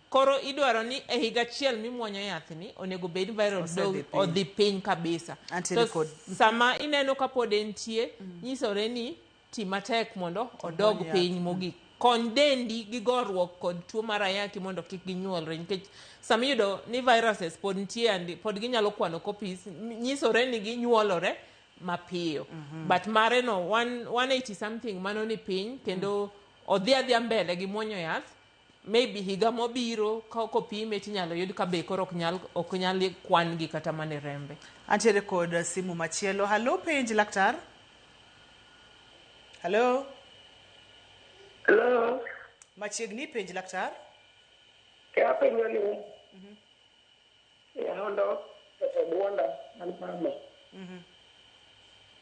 B: Koro idwaro ni e higa achiel mimuonyo yathni onego bed viral load odhi piny kabisa. To sama ineno ka pod entie, nyisore ni ti matek mondo odog piny mogik. Kony dendi gi goruok kod tuo mar ayaki mondo kik ginyuolre, nikech sama iyudo ni viruses pod nitie, pod ginyalo kwano copies, nyisore ni ginyuolore mapiyo. But mare no 180 something mano ni piny, kendo odhi adhiya mbele gi muonyo yath. Maybe higa mobiro kopime tinyalo yud ka be koro ok nyal kwan gi kata mana rembe.
A: Antiere kod simu machielo. Halo, penj laktar. Halo.
V: Hello.
A: Machiegni, penj laktar.
V: Apenjo ni yahondo buonda an mama.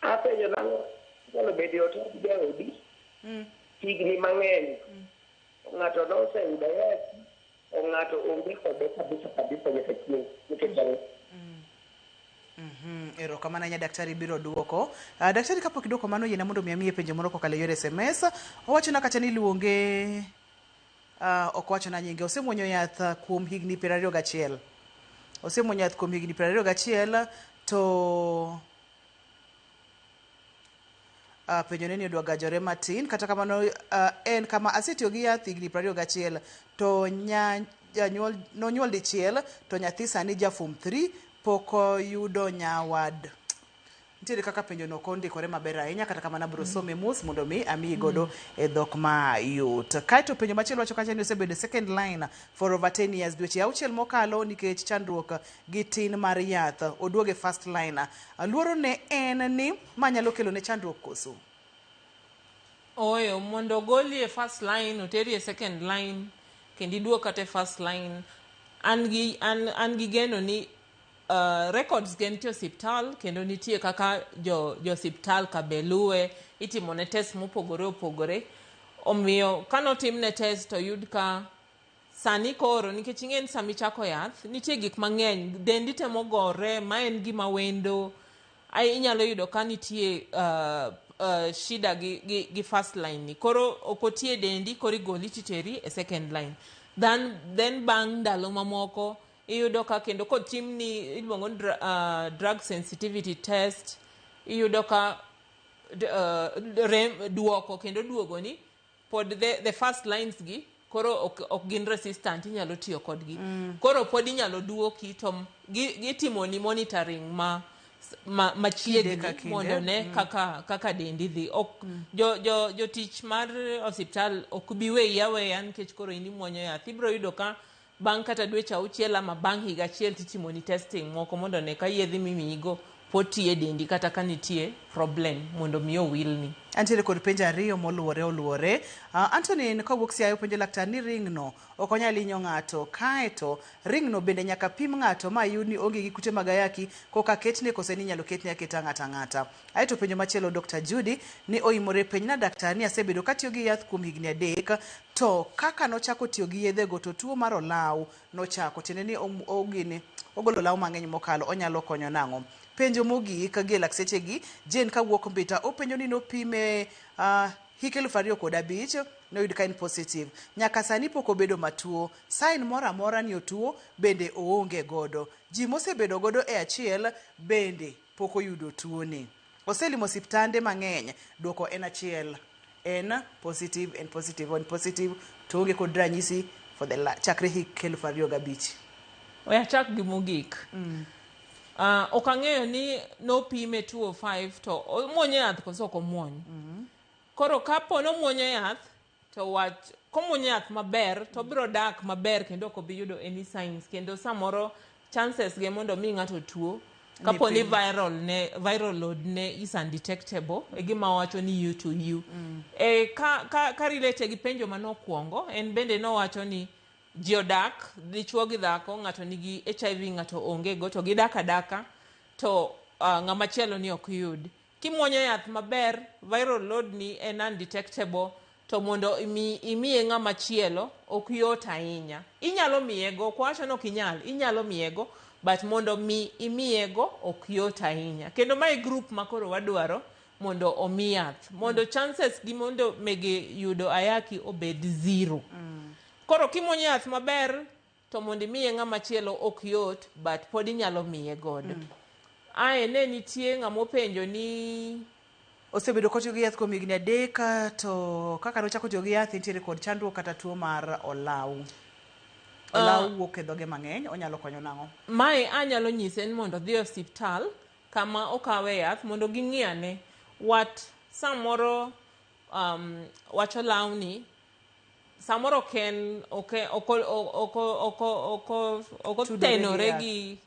V: Apenjo nang'o nyalo bedo ot jaodi higni mang'eny. Ng'ato noseyudo ayaki, ng'ato onge kode kabisa kabisa nyaka chieng' nikech ang'o?
A: Erokamano ahinya daktari biro duoko. Daktari kapok iduoko mano, yiena mondo mi amiye penjo moro kokalo e yor SMS. Owachona kacha ni iluonge, ok owachona nyinge. Osemuonyo yath kuom higni 21. Osemuonyo yath kuom higni 21 to Penjone ni odwa gajore matin, kata kamano en kama asetiyo gi yath higni 21 to janyuol nonyuol dichiel to nyathi sani ja form 3 pok oyudo nyawad. Nitiere kaka penjono ok ondikore maber ahinya, kata kamano abiro some mos mondo mi amiyi godo e dhok mayot. Kaeto penjo machielo wacho kacha ni osebedo second line for over 10 years, dweche 6 mokalo nikech chandruok gi tin mar yath oduoge first line. Luoro ne en ni ma nyalo kelo ne chandruok koso?
B: Oyo, mondo ogoli e first line oteri e second line kendo iduog kata e first line, an gi geno ni records ge nitie osiptal kendo nitie kaka jo osiptal ka be luwe, itimo ne test mopogore opogore. Omiyo kanotimne test to oyud ka sani koro, nikech ing'e ni sama ichako yath nitie gik mang'eny, dendi temo gore, ma en gima wendo, inyalo yudo ka nitie shida gi first line ni koro ok oti e dendi, koro igoli titeri e second line. Then bang' ndalo mamoko iyudo ka kendo kotimni iluongo ni drug sensitivity test, iyudo ka duoko kendo duogo ni pod the first lines gi koro ok gin resistant, inyalo tiyo kodgi. Koro pod inyalo duoki to gitimoni monitoring ma machiegni mondo ne kaka dendi dhi. Ok jotich mar osiptal ok bi weyi aweya nikech koro in imuonyo yath. Ibiro yudo ka bang' kata dweche 6 ama bang' higa achiel titimoni testing moko mondo ne ka yedhe mimiyigo pod tiyo e dendi kata ka nitie problem mondo mi owilni.
A: Antiere kod penjo 2 moluwore oluwore. Anthony kowuok Siaya openjo laktar ni ring no ok onyal hinyo ng'ato, kaeto ring no bende nyaka pim ng'ato ma yud ni onge gi kute mag ayaki koka ketne kose ni inyalo ketne aketa ng'ato ang'ata. Aeto penjo machielo Dr. Judy ni oimore penj na daktar ni asebedo katiyo gi yath kuom higni 3 to kaka nochako tiyo gi yedhego to tuo mar olaw nochako, tiende ni ogini ogolo olaw mang'eny mokalo, onyalo konyo nang'o? Penjo mogik gi e laksechegi, Jane kawuok Mbita openjo ni nopime hik 2005 noyud ka en positive. Nyaka sani pok obedo matuo, sign moro amora ni otuo bende oonge godo. Ji mosebedo godo e achiel bende pok oyudo tuoni. Oselimo osiptande mang'eny, duoko en achiel, en positive, en positive, en positive, to onge kod ranyisi for the chakre hik 2005.
B: We achak gi mogik. Ok ang'eyo ni nopime 205 to omuonyo yath koso ok omuony. Koro kapo nomuonyo yath to wach komuonyo yath maber to obiro dak maber kendo ok obi yudo any signs, kendo samoro chances ge mondo mi ng'ato tuo kapo ni viral load ne is undetectable, e gima wacho ni U to U. Ka relate gi penjo manokwongo, en bende nowacho ni ji odak, dichuo gi dhako, ng'ato nigi HIV, ng'ato onge go, to gidak adaka to ng'ama chielo ni ok yud. Kimuonyo yath maber, viral load ni en undetectable, to mondo imiye ng'ama chielo ok yot ahinya. Inyalo miyego, ok wacho ni ok inyal, inyalo miyego, but mondo mi imiyego ok yot ahinya. Kendo mae group ma koro wadwaro mondo omi yath, mondo chances gi mondo mege yudo ayaki obed 0. Koro kimuonyo yath maber to mondo imiye ng'ama chielo ok yot, but pod inyalo miye godo. Ae ne nitie ng'ama openjo ni
A: osebedo kotiyo gi yath kuom higni 3 to kaka nochako tiyo gi yath nitiere kod chandruok kata tuo mar olaw. Olaw wuok e dhoge mang'eny, onyalo konyo nang'o?
B: Mae anyalo nyise ni mondo odhi e osiptal kama okawe yath mondo ging'i ane wat samoro wach olawni samoro ok en ok otenore gi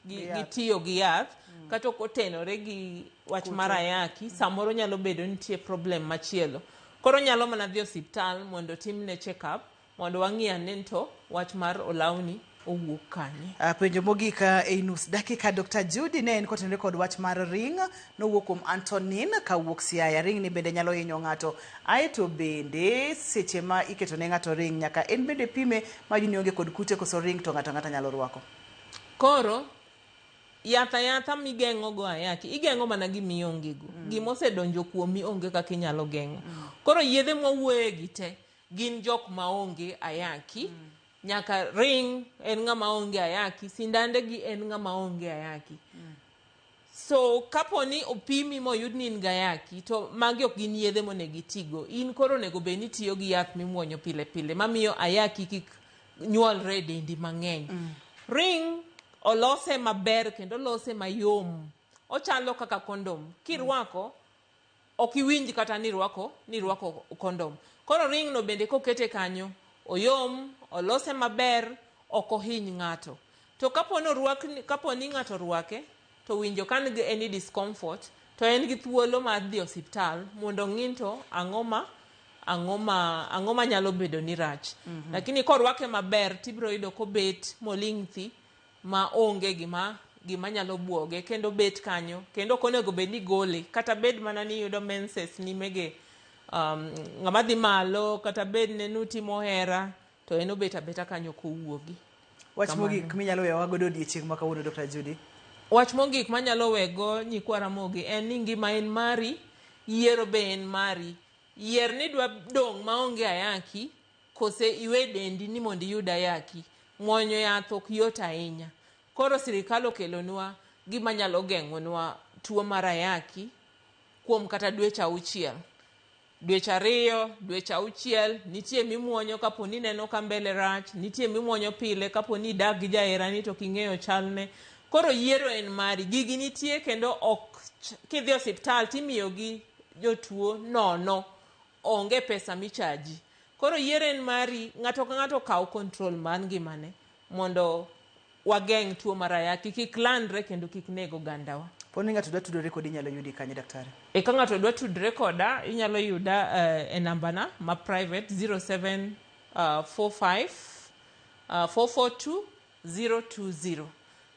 B: tiyo gi yath, kata ok otenore gi wach mar ayaki, samoro nyalo bedo nitie problem machielo. Koro nyalo mana dhi osiptal mondo timne check up mondo wang'i ane to wach mar olawni owuok kanye.
A: Penjo mogik e nus dakika Dr. Judy ne en kotenore kod wach mar ring nowuok kuom Antonin kawuok Siaya. Ring ni bende nyalo hinyo ng'ato, aeto bende seche ma iketo ne ng'ato ring nyaka en bende pime ma yud ni onge kod kute koso ring to ng'ato ang'ata nyalo rwako.
B: Koro yath ayatha migeng'o go ayaki, igeng'o mana gima ionge go. Gima osedonjo kuomi onge kaka inyalo geng'o. Koro yedhe mwawuoye gi te gin jok maonge ayaki. Nyaka ring en ng'ama onge ayaki, sindande gi en ng'ama onge ayaki. So kapo ni opimi moyud ni in gi ayaki to magi ok gin yedhe monego itigo. In koro onego bed ni itiyo gi yath mimuonyo pile pile mamiyo ayaki kik nyuolre e dendi mang'eny. Ring olose maber kendo olose mayom. Ochalo kaka kondom. Kirwako ok iwinj kata ni irwako ni irwako kondom. Koro ring no bende kokete kanyo, oyom, olose maber, ok ohiny ng'ato. To kapo ni orwakni kapo ni ng'ato orwake to winjo ka en gi any discomfort to en gi thuolo mar dhi osiptal mondo ong'i ni to ang'o ma ang'o ma ang'o manyalo bedo ni rach. Lakini korwake maber tibiro yudo kobet moling' thi ma onge gima gima nyalo buoge kendo bet kanyo kendo ok onego bed ni igole kata bed mana ni iyudo menses ni mege ng'ama dhi malo kata bed ne nutimo hera to en obet abeta kanyo kowuogi.
A: Wach
B: Kamano.
A: mogik minyalo weyowa godo odiechieng' ma kawuono Dr. Judy.
B: Wach mogik manyalo wego nyikwa Ramogi en ni ngima en mari, yiero be en mari. Yier ni idwa dong' maonge ayaki kose iwe dendi ni mondo iyud ayaki. Muonyo yath ok yot ahinya. Koro sirikal okelonwa gima nyalo geng'onwa tuo mar ayaki kuom kata dweche auchiel. Dweche ariyo, dweche auchiel, nitie mimuonyo kapo ni ineno ka mbele rach, nitie mimuonyo pile kapo ni idak gi jaherani to ok ing'eyo chalne. Koro yiero en mari. Gigi nitie kendo ok kidhi osiptal timiyogi jotuo nono. Onge pesa michaji. Koro yiero en mari, ng'ato ka ng'ato okaw control mar ngimane mondo wageng' tuo mar ayaki kik landre kendo kik neg ogandawa.
A: Po ni ng'ato dwa tudore kodi inyalo yudi kanye daktari?
B: E ka ng'ato dwa tudre koda, inyalo yuda e nambana ma private 0745 442 020.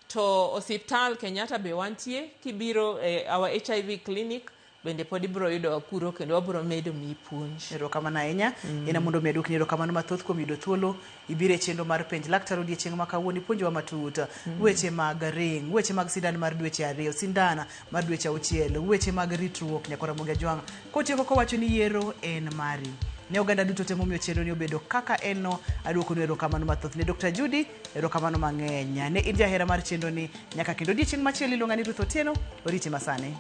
B: To osiptal Kenyatta be wantie, kibiro e our HIV clinic bende pod ibiro yudowa kuro kendo wabiro medo miyi puonj.
A: Erokamano ahinya. En mondo mi aduokni erokamano mathoth kuom yudo thuolo ibiro e chenro mar penj laktar odiechieng' ma kawuono ipuonjowa matut weche mag ring, weche mag sindan mar dweche ariyo, sindan mar dweche auchiel, weche mag ritruok nyakora Ramogi Ajwang'. Kotieko kowacho ni yiero en mari. Ne oganda duto te momiyo chenro ni obedo kaka en no, aduokonu erokamano mathoth. Ne Dr. Judy, erokamano mang'eny. Ne in jahera mar chenro ni nyaka kendo odiechieng' machielo iluonga ni Ruth Otieno, oriti masani.